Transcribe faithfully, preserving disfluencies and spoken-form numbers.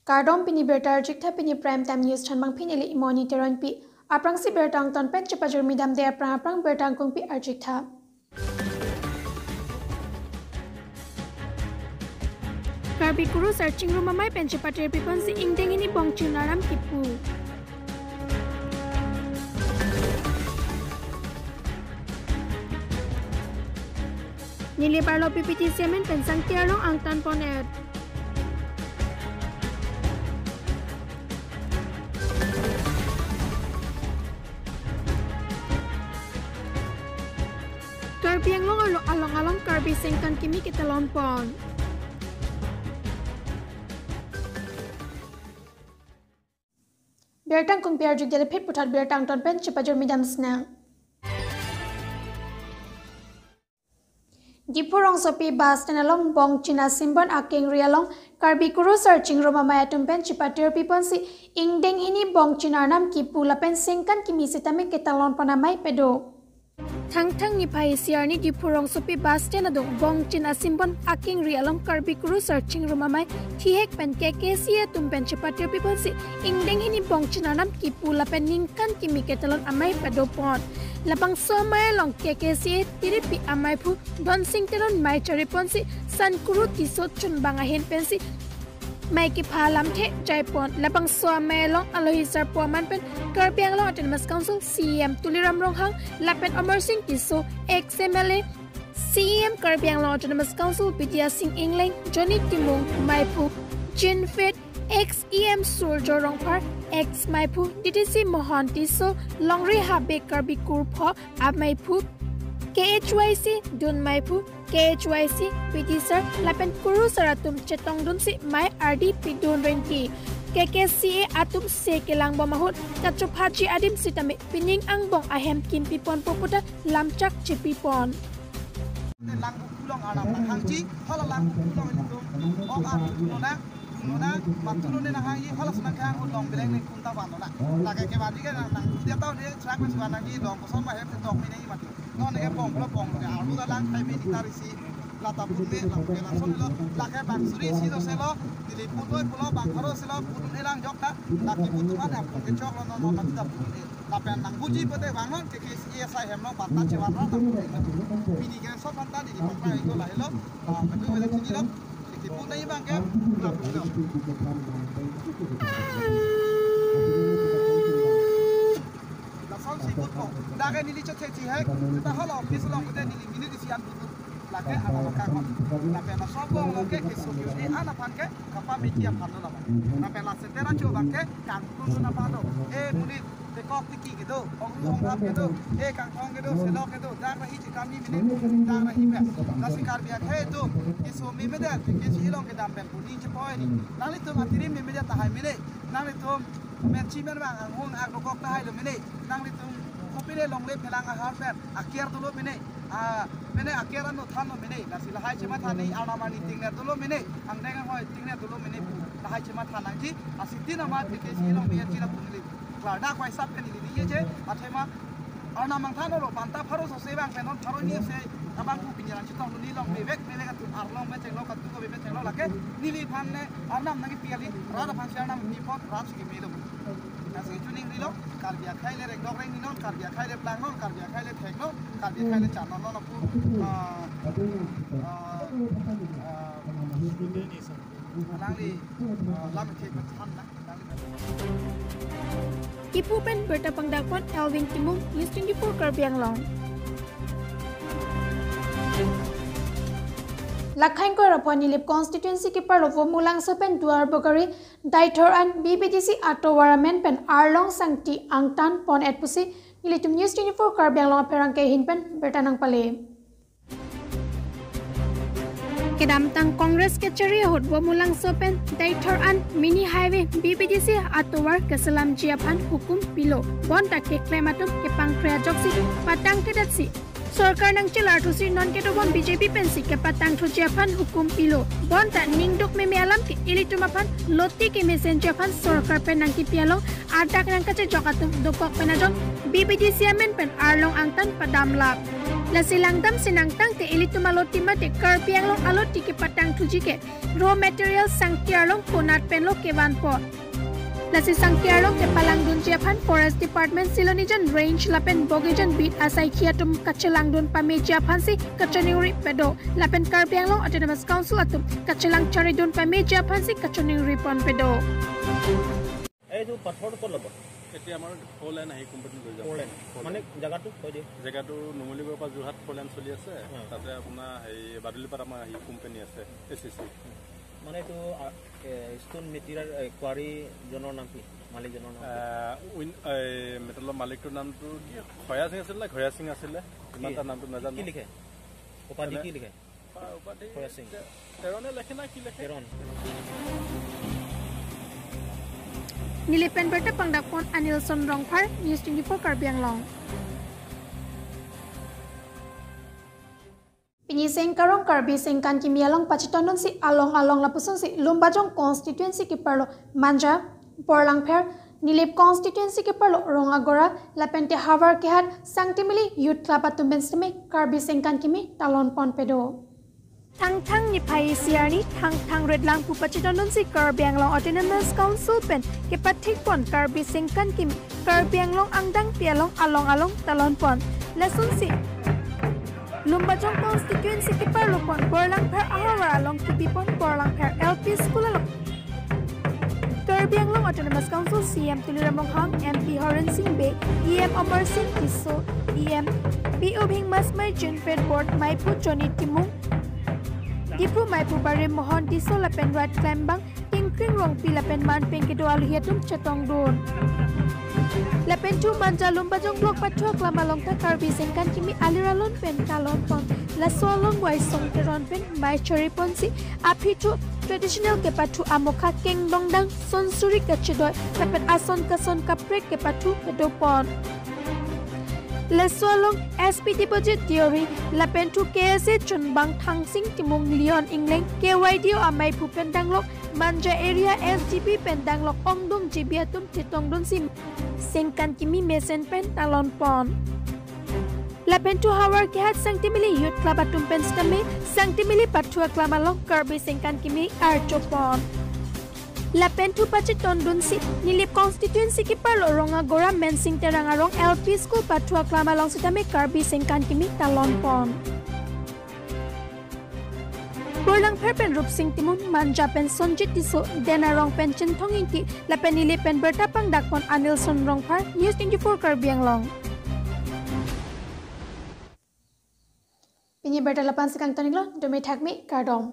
Kardom, pini birta arjik tha, pini Prime Time News thanbang pini ili Imoni Teronpi. Aphrangsi birta angton pen chepajormi damde aphrang aphrang birta angkungpi arjik tha. Karbi kurusar chingrum amei pen chepatirpi ponsi ingdeng hini bongchin arnam kipu. Nilip arlo P P T C amen pen sangti arlong angtan pon-et. Karbi Anglong arlo along along Karbi sengkan kimi ketalon pon. Birta angkungpi arjik dele phit puthot birta angton pen chepajormi dam sinang. Diphu rongsopi bus stand along bongchin asimbon akengri along Karbi kurusar chingrum amei atum pen chepatirpi ponsi ingdeng hini bongchin arnam kipu lapen sengkan kimi sitame ketalon pon amei pado. Thangthang niphai isi arni Diphu rongsopi bus stand adung bongchin asimbon akengri along Karbi kurusar chingrum amei thihek pen K K C A atum pen chepatirpi ponsi ingdeng hini bongchin arnam kipu lapen ningkan kimi ketalon amei pado pon. Labangso amei along K K C A tiripi ameiphu Donsing Teron mei chari ponsi Sankuru Tisso chunbang ahin pensi mei kepha alamthe jai pon. Labangso amei along alohi sarpo aman pen Karbi Anglong Autonomous Council C E M Tuliram Ronghang lapen Amarsing Tisso, ex M L A, C E M Karbi Anglong Autonomous Council Bidya Sing Engleng, Johnny Timung meiphu, Jinfit, ex E M Surjo Rongphar, ex meiphu D T C Mohon Tisso, Longri Habe Karbi Kurpho ameiphu, K H Y C dun meiphu, K H Y C P T sir lapen kurusar atum chetongdunsi mei ardi pidun rengki. K K C A atum se kelang bom ahut kachophaji adim sitame pining angbong ahem kimpi ponpo puta lamchak chepi pon. Langbuku along arnam nanghangji, hala Langbuku along ilitum ok-an nona, nona, matu nona nanghangji, hala sunang khang along beleng neng kunta ban nona. Lake kevan ke nang, nang dia tahu dia track mes ban nangji, long koson ma hem tok mene mati. Non ke pong lo pong lo, arlo dalang thai mene tar isi, lata pun me, lata ke langsung lo, lake bang suri isi do selo, neli pun doi pulo, bang pharo selo, pun elang jok ta, lake pun tuhan ya pun kechok lo, non, non, mati ta pun e. Lapen nangbuji pute vangnon K K C A asai hem along banta chevan ra nang. Pini ke so banta di pakra ito lahelo. Ah, kami wala chini lo. Kipu nai bang ke. Lapu lo. Lason si put ko. Dak ke neli chot si hai. Kita hala office along pute neli minute isi an put. Lake alam akang hon. Lapen laso abang lo ke keso ke, eh, an aphan ke kapamiji aphan lo lapen. Lapen la setera cho abang ke kangklun lo na palo. Eh, monit, tekok tiki kedo, ongru ongthap kedo, eh, kangthong kedo, selok kedo, dak rahi chekam ni mene, dak rahi pen. Lasi Karbi akhei atum keso meme det, keso along kedam pen puni chepoi ni. Nanglitum atirim meme det tahai mene. Nanglitum menchi men bang anghong ak dokok tahai lo mene. Nanglitum kopine longle phelang ahar pen aker dolo mene. Ah, mene aker ano than lo mene. Lasi lahai chematha ni, arnam arni tingner dolo mene. Angdeng anghoi tingner dolo mene pu. Lahai chematha nangji. Lasi tin amat P K C A along mene chila pungli. Klardak waisa pen ili ni yeje. Athema arnam angthan lo banta pharo so se bang pen non pharo ni se. Abang pu pinjalan chetong lo ni long mevek, mevek atum arlong mecheng lo katu ko mecheng lo lake. Neliphan ne arnam nangkepi kali. Rat aphan si arnam ni pot rat si keme lo. Lasi chuning rilo, Karbi akhei le rengdok rengni non, Karbi akhei le plang non, Karbi akhei le thek non, Karbi akhei le chan non, non apu, ah, ah, ah, alangli, ah, lam ithek pen than na, alangli. Kipu pen birta pangdak pon Elvin Timung, News twenty-four Karbi Anglong. Lakhain kora pon Nilip constituency keparlo Vomulangso pen Duarbagori Deithor an B B D C atovar amen pen arlong sangti angtan pon-et pusi nelitum News twenty-four Karbi Anglong apherangke ahin pen birta nangpale. Kedamtang Congress kechari ahut Vomulangso pen Deithor an mini highway B B D C atovar keselamji aphan hukum pilo. Bonta keklem atum kepangkre ajoksi patangthedetsi sorkar nangchelar thusi non kedobom B J P pensi kepatangthuji aphan hukum pilo. Bonta ningduk meme alam ke ilitum aphan loti kemesenji aphan sorkar pen nangkipi along adak nangkachejok atum dokok pen ajok B B D C amen pen arlong angtan padamlap. Lasi langdamsi nangtangte ilitum aloti mate Karbi Anglong aloti kepatang thuji ke raw material sangti arlong konat penlo kevanpo. Lasi sangti arlong kepalangdunji aphan Forest Department, Silonijan Range lapen Bogijan Beat asaikhi atum kachelangdun pameji aphansi kachiningri pado. Lapen Karbi Anglong Autonomous Council atum kachelang charidun pameji aphansi kachiningri pon pado. এইটো পাথৰ ক'ত ল'ব? এতিয়া আমাৰ four lane আহি কোম্পানীত লৈ যাব। Four lane. মানে জেগাটো কৈ দিয়ক। জেগাটো নুমলীগড়ৰ পৰা যোৰহাট ফ'ৰ লেন চলি আছে। হুম। তাতে আপোনাৰ হেৰি বাদুলিপাত আমাৰ হেৰি কোম্পানী আছে, এ চি চি। মানে এইটো আ, এ, ষ্ট'ন মেটেৰিয়েল, এ, কোৱাৰীজনৰ নাম কি? মালিকজনৰ নাম কি? উইন এই মেটেলৰ মালিকটোৰ নামটো কি? খয়া সিং আছিলে নে ঘয়া সিং আছিলে? ইমান এটা নামটো নাজানো। কি লিখে? উপাধি মানে কি লিখে? উপাধি ঘয়া সিং। তেৰণে লেখে না কি লেখে? Teron. Nilip pen birta pangdakpon Anilson Rongphar, News twenty-four Karbi Anglong. Pini sengkarong Karbi Sengkan Kimi along pachitondunsi along along lapusonsi Lumbajong constituency keparlo Manja, Borlangpher, Nilip constituency keparlo Rongagora, lapente Howraghat, Sangtimili Youth Club atum pen sitame Karbi Sengkan Kimi talon pon pado. Thangthang niphai isi arni Thangthang Redlangpu pachitondunsi Karbi Anglong Autonomous Council pen kepathikpon Karbi Sengkan Kimi Karbi Anglong angdangpi along along along talon pon. Lasonsi Lumbajong constituency keparlopon Borlangpher ahavar along kibipon Borlangpher L P School along Karbi Anglong Autonomous Council C E M Tuliram Ronghang, M P Horen Sing Bey, E M Amar Sing Tisso, E M P O Bhingmasmai, Junfed Board maiphu Johnny Timung, Diphu maiphu Barim Mohan Tisso lapen rat klembang Kingkring Rongpi lapen man pen kedo aluhi atum chetongdun. Lapen thu Manja Lumbajong Block pathu aklam along ta Karbi Sengkan Kimi alir alon pen talon pon. Laso along Waisong Teron pen mei chori ponsi aphi thu traditional kepathu amokha kengdongdang sonsuri kachedoi lapen ason kason kaprek kepathu kedo pon. Laso along S P Debojit Deuri lapen thu K S A chunbang Thangsing Timung, Leon Engleng, K Y D O amaiphu pen danglok Manja area S D P pen danglok ongdung G B atum chetongdunsi Sengkan Kimi mesen pen talon pon. Lapen thu Howraghat Sangtimili Youth Club atum pen sitame Sangtimili pathu aklam along Karbi Sengkan Kimi archo pon. Lapen thu pachitondunsi Nilip constituency keparlo Rongagora Mensing Terang arong L P School pathu aklam along sitame Karbi Sengkan Kimi talon pon. Borlangpher pen Rupsing Timung, Manja pen Sonjit Tisso, Den arong pen Chinthong Ingti, lapen Nilip pen birta pangdakpon Anilson Rongphar, News twenty-four Karbi Anglong. Pini birta lapu-ansi kangton-iklo, dome thakmi, kardom.